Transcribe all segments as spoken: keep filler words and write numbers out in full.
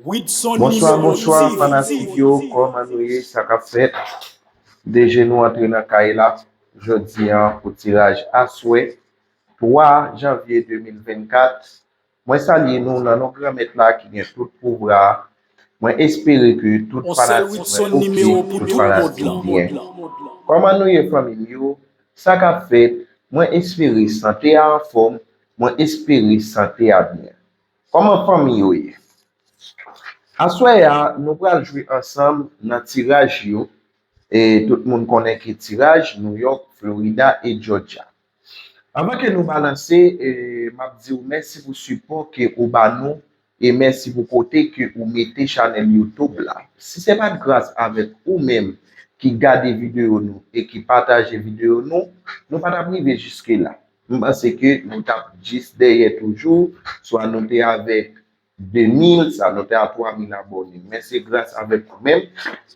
Bonswa, bonswa, fanatik yo, kòman nou ye, sa k ap fèt? D J nou antre nan kay la, jodi a, pou tiraj aswè, twa janvye de mil vennkat. Mwen salye nou nan non Granmèt la ki gen tout pouvwa a. Mwen espere ke tout fanatik mwen oke, tout fanatik byen. Kòman nou ye, fanmi m yo? Sa k ap fèt? Mwen espere sante a anfòm, mwen espere sante a byen. Kòman fanmi yo ye? Aswè a, nou pral jwe ansanm nan tiraj yo. E tout moun konnen ke tiraj New York, Florida e Georgia. Anvan ke nou balanse, e, m ap di w mèsi pou sipò ke ou ba nou e mèsi pou kote ke ou mete chanèl YouTube la. Si se pa t gras avèk ou menm ki gade videyo nou e ki pataje videyo nou, nou pa t ap rive jiske la. M panse ke nou t ap jis dèyè toujou, swa nou te avèk de mil, sa nou te a twa mil abòne. Men se gras avèk ou menm.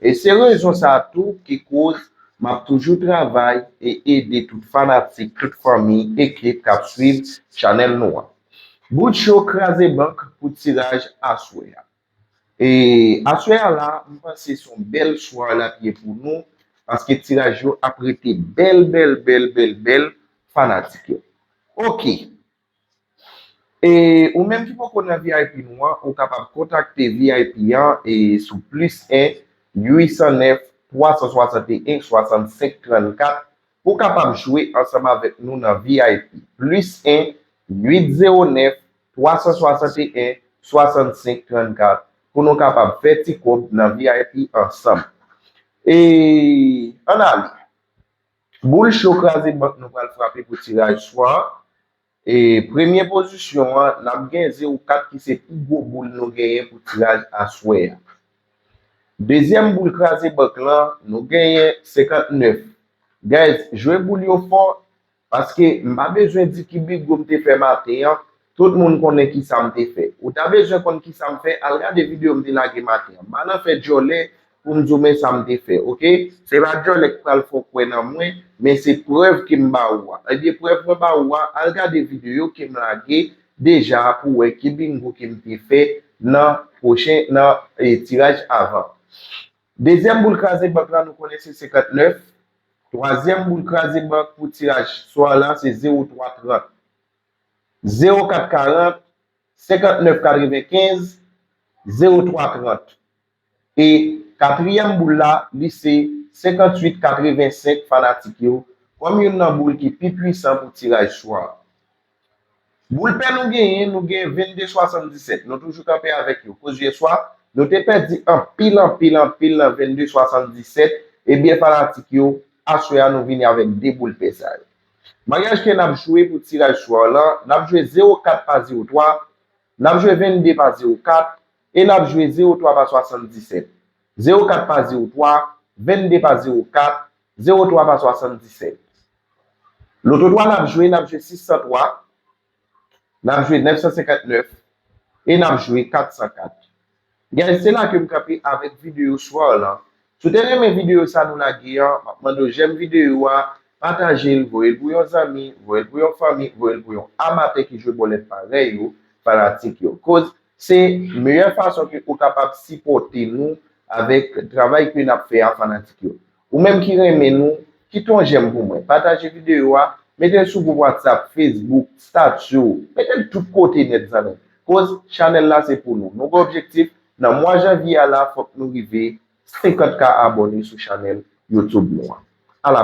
E se rezon sa a tou ki koz m ap toujou travay e ede tout fanatik, tout fanmi, ekip k ap swiv chanèl nou an. Bout cho kraze bank pou tiraj aswè a. E aswè a la, m panse se yon bèl swa l ap ye pou nou, paske tiraj yo ap rete bèl, bèl, bèl, bèl, bèl, fanatik yo. Oke. E ou menm ki poko nan V I P nou an, ou kapab kontakte V I P an e sou plis en, uit san nèf, twa san swasanteyen, swasannsenk trannkat pou w kapab jwe ansanm avèk nou nan V I P. Plis en, uit zewo nèf, twa san swasanteyen, swasannsenk trannkat pou nou kapab fè ti kòb nan V I P ansanm. E ann ale. Boul cho kraze bank nou pral frape pou tiraj swa a. E premye pozisyon an, n ap gen zewo kat ki se pi gwo boul nou genyen pou tiraj aswè a. Dezyèm boul kraze bank lan, nou genyen senkantnèf. Guys, jwe boul yo fò, paske m pa bezwen di ki bingo m te fè maten an, tout moun konnen kisa m te fè. Ou ta bezwen konn kisa m fè, al gade videyo m te lage maten an. M pa nan fè djòlè pou m di w men sa m te fè, oke? Se pa djòlè k pral fè w kwè nan mwen, men se prèv ke m ba ou a. Ebyen, prèv mwen ba ou a, al gade videyo ke m lage deja pou w wè ki bingo ke m te fè nan pwochen, nan, e, tiraj avan. Dezyèm boul kraze bank la, nou konnen se senkantnèf. Twazyèm boul kraze bank pou tiraj swa la, se zewo twa trant. Zewo kat karant, senkantnèf katrevenkenz, zewo twa trant. E katriyèm boul la, li se senkantuit katrevensenk, fanatik yo, kòm youn nan boul ki pi pwisan pou tiraj swa a. Boul pè nou genyen, nou gen vennde swasanndisèt. Nou toujou kanpe avèk yo. Koz yè swa, nou te pèdi anpil, anpil, anpil nan vennde swasanndisèt. Ebyen, fanatik yo, aswè a nou vini avèk de boul pè sa yo. Maryaj ke n ap jwe pou tiraj swa la, n ap jwe zewo kat pa zewo twa, n ap jwe vennde pa zewo kat, e n ap jwe zewo twa pa swasanndisèt. Zewo kat pa zewo twa, vennde pa zewo kat, zewo twa pa swasanndisèt. Loto twa n ap jwe, n ap jwe sis san twa, n ap jwe nèf san senkantnèf, e n ap jwe kat san kat. Guys, se la ke m kanpe avèk videyo swa la. Si w te renmen videyo sa nou lage an, m ap mande w jèm videyo a, pataje l, voye l pou yon zanmi, voye l pou yon fanmi, voye l pou yon amatè ki jwe bòlèt parèy ou, fanatik yo. Koz se meyè fason ke ou kapab sipòte nou avèk travay ke n ap fè a, fanatik yo. Ou menm ki renmen nou, kite yon jèm pou mwen. Pataje videyo a, mete l sou gwoup WhatsApp, Facebook, statut, mete l tout kote nèt, zanmi. Koz chanèl la se pou nou. Nou gen objektif, nan mwa janvye a la, fòk nou rive senkant K abòne sou chanèl YouTube nou an. Ala